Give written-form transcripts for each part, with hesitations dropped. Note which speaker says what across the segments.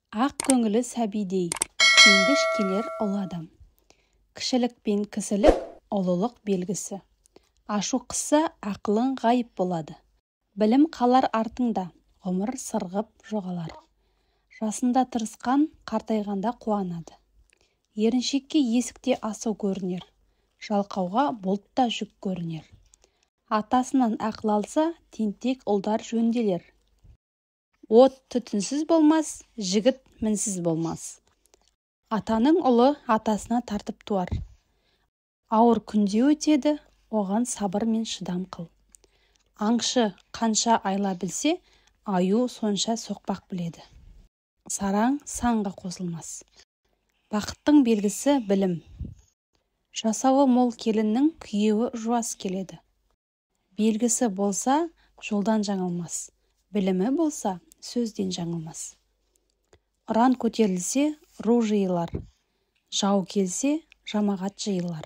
Speaker 1: Ақ көңілі сәбидей, сенгіш келер ұлы адам. Кішілік пен кісілік – ұлылық белгісі. Ашу қысса, ақылың ғайып болады. Білім қалар артыңда, ғұмыр сырғып жоғалар. Жасында тырысқан қартайғанда қуанады. Еріншекке есік те асау көрінер, жалқауға бұлт та жүк көрінер. Атасынан ақыл алса, тентек ұлдар жөнделер. От түтінсіз болмас, жігіт мінсіз болмас. Атаның ұлы атасына тартып туар. Ауыр күнде өтеді, оған сабыр мен шыдам қыл. Аңшы қанша айла білсе, аю сонша соқпақ біледі. Сараң санға қосылмас. Бақыттың белгісі – білім. Жасауы мол келіннің күйеуі жуас келеді. Белгісі болса, жолдан жаңылмас, білімі болса, сөзден жаңылмас. Ұран көтерілсе, ру жиылар, жау келсе, жамағат жиылар.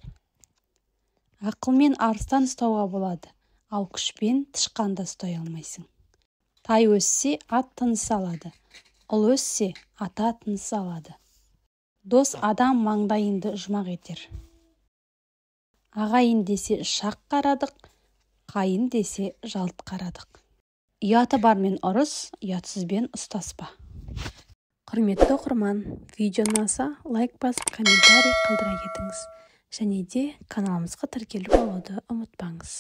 Speaker 1: Ақылмен арыстан ұстауға болады, ал күшпен тышқан да ұстай алмайсың. Тай өссе, ат тыныс алады, ұл өссе, ата тыныс алады. Дос адам маңдайыңды жұмақ етер. Ағайын десе, шақ қарадық, қайын десе, жалт қарадық. Ұяты бармен ұрыс, ұятсызбен ұстаспа.
Speaker 2: Құрметті оқырман, видео ұнаса, лайк басып, комментарий қалдыра кетіңіз және де каналымызға тіркеліп алуды ұмытпаңыз.